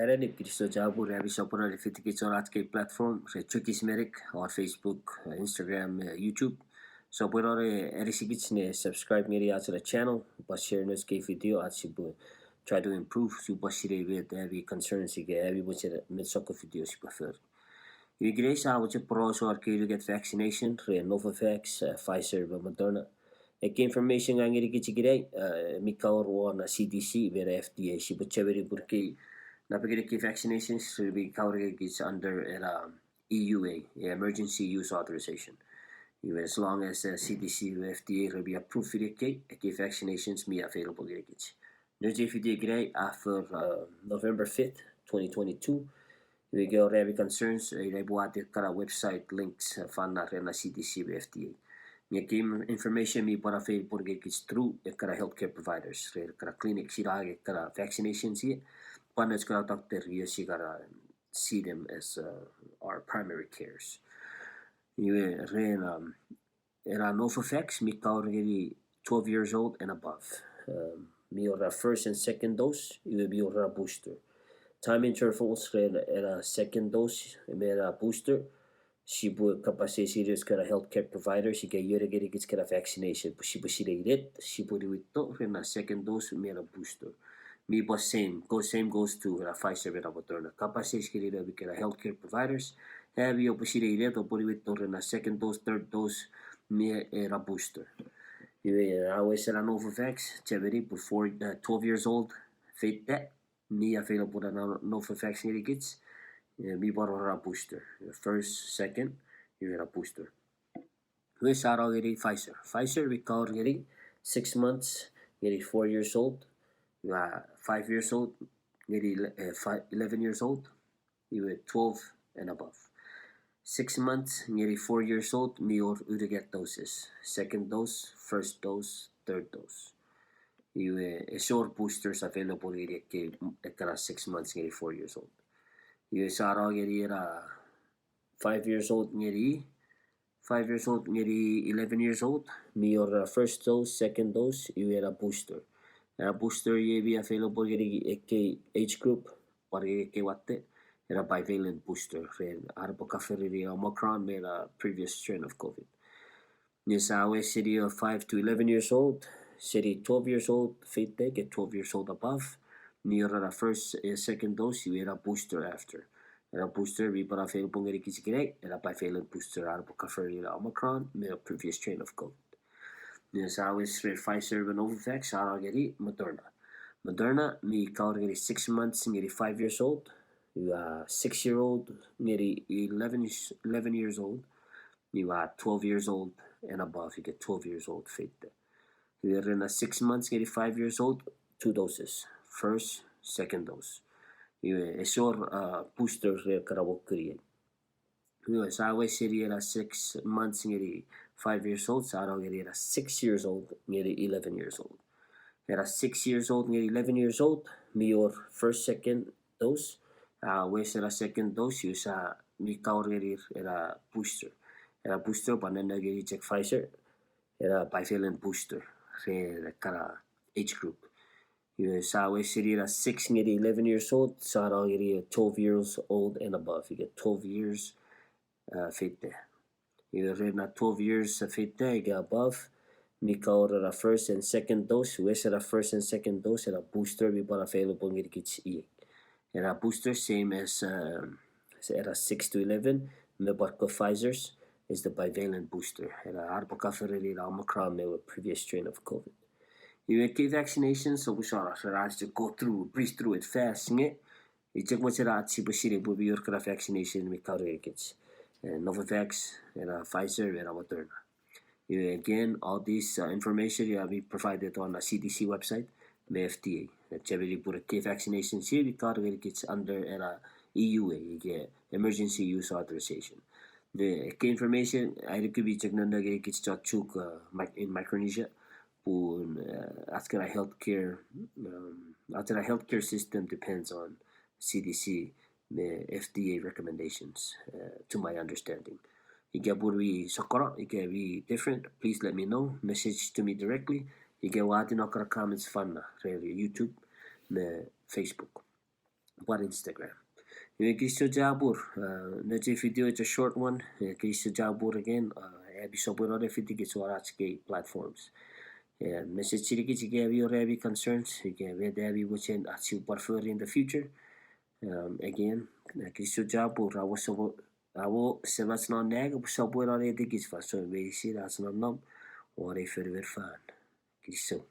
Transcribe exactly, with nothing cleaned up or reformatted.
Ren ipkinisto chapur ami sopweno ne fitikich won ach kei platform, re Chuukese Medic, on Facebook, uh, Instagram, uh, YouTube. Sopweno ne anisikich ne subscribe ngeni ach channel, pwan share nouch kei video, ach sipwe try to improve, sipwe sinei met ami concerns ika ami mochen met sokkun video sipwe fori. Iwe ikenai sia mochen poraus won kei unungat vaccination, ren Novavax, uh, Pfizer, me Moderna. Ekkei information ngang ngenikich ikenai, uh, mi cover won, uh, C D C me ena F D A, sipwe chemeni pun kei napengeni ekkei vaccinations re mi cover ngenikich under ena E U A, Emergency Use Authorization. Iwe as long as, uh, C D C me F D A re mi approve-ini ekkei, ekkei vaccinations mi available ngenikich. Nouch ei video ikenai a for, uh, November fifth, twenty twenty-two. Iwe ika wor ami concerns, uh, ina pwata ekkana website links, uh, fanna ren ena C D C me F D A. Nge ekkei information mi pwan available ngenikich through ekkana healthcare providers, ren ekkana clinic sia angei ekkana vaccinations ie, pwan nouch kana doctor ie sia kan see them as, uh, our primary cares. Iwe ren, um, ena Novavax mi cover ngeni twelve years old and above. Um, mi wor ena first and second dose, iwe mi wor ena booster. Time intervals ren ena second dose me ena booster, sipwe kapas eis ngeni ekkana healthcare providers ika ion a ngenikich ekkana vaccination, pwe sipwe sinei inet sipwe niwinto ren ena second dose me ena booster. Mi pwan same, go, same goes to ena Pfizer me ena Moderna. Kapas eis ngeni noum ekkana healthcare providers, ami oupwe sinei inet oupwe niwinto ren ena second dose, third dose, me ena booster. Iwe, a wes ena Novavax, chemeni pwe four, uh, twelve years old, feita, mi available ena Novavax ngenikich, eh, mi pwan wor ena booster. First, second, iwe ena booster. Iwe sia no ngeni Pfizer. Pfizer mi cover ngeni six months ngeni four years old, iwe five years old ngeni, eh, fi-, eleven years old, iwe twelve and above. Six months ngeni four years old mi wor unungat doses. Second dose, first dose, third dose. Iwe ese wor boosters available ngeni ekkei, ekkana six months ngeni four years old. Iwe sia no ngeni ena five years old ngeni, five years old ngeni eleven years old, mi wor ena first dose, second dose, iwe ena booster. Ena booster iei mi available ngeni ekkei age group, pwan ngeni ekkei watte, ena bivalent booster, ren ar repwe cover-ini Omicron me ena previous strain of COVID. Nge sia wes seni five to eleven years old, seni twelve years old feita ika twelve years old above, mi wor ena first, eh, second dose, iwe ena booster after. Ena booster mi pwan available ngenikich ikenai, ena bivalent booster, ar repwe cover-ini Omicron me ena previous strain of COVID. Nge sia wes ren Pfizer me Novavax, sia no ngeni Moderna. Moderna mi cover ngeni six months ngeni five years old, iwe six year old ngeni eleven, eleven years old, iwe twelve years old and above, ika twelve years old feita. Iwe ren ena six months ngeni five years old, two doses, first, second dose. Iwe ese wor, uh, booster ren ekkana wokun iei. Iwe sia wes seni ena six months ngeni five years old, sia no ngeni ena six years old ngeni eleven years old. Ena six years old ngeni eleven years old, mi wor first, second dose, a wes ena second dose, iwe sia mi cover ngeni ena booster. Ena booster pwan nonno ngeni chok Pfizer, ena bivalent booster, ren ekkana age group. Iwe sia wes seni ena six ngeni eleven years old, sia no ngeni twelve years old and above, ika twelve years, uh, feita. Iwe ren ena twelve years, uh, feita ika above, mi cover ena first and second dose, wes ena first and second dose, ena booster mi pwan available ngenikich iei. Ena booster same as, um, ena six to eleven, me pwan ekkewe Pfizers, is the bivalent booster. Ena ar repwe cover-ini ena Omicron me ewe previous strain of COVID. Iwe ekkei vaccinations, so we saw, ren ach go through, breeze through it fast nge, ika mochen ach sipwe sinei pwe mi wor ekkana vaccination mi cover ngenikich. Eh, Novavax, ena Pfizer, ena Moderna. Iwe again, all this, uh, information ia mi provided on the C D C website me F D A. Chemeni pwe ekkei vaccinations ia mi cover ngenikich under ena E U A, ika Emergency Use Authorization. Nge ekkei information, ai nuku mi chok nonno ngenikich chon Chuuk, uh, mic-, in Micronesia, pun, uh, ach ekkana healthcare, um, ach ekkana healthcare system depends on C D C me F D A recommendations, uh, to my understanding. Ika pun mi sokkono, ika mi different, please let me know. Message to me directly. Ika wati no ekkana comments fanna ren YouTube me Facebook. pwan Instagram. Iwe kinisou chapur, nouch ei video it's a short one. Kinisou chapur again, ami sopweno ne fitikich won ach kei platforms. Message-ini kich ika ami wor ami concerns ika met ami mochen ach sipwe pwan fori in the future. Again, kinisou chapur, amo Semach non nang epwe sopweno ne aitikich fansoun meinisin ach nonnom won ei fonufan. Kinisou.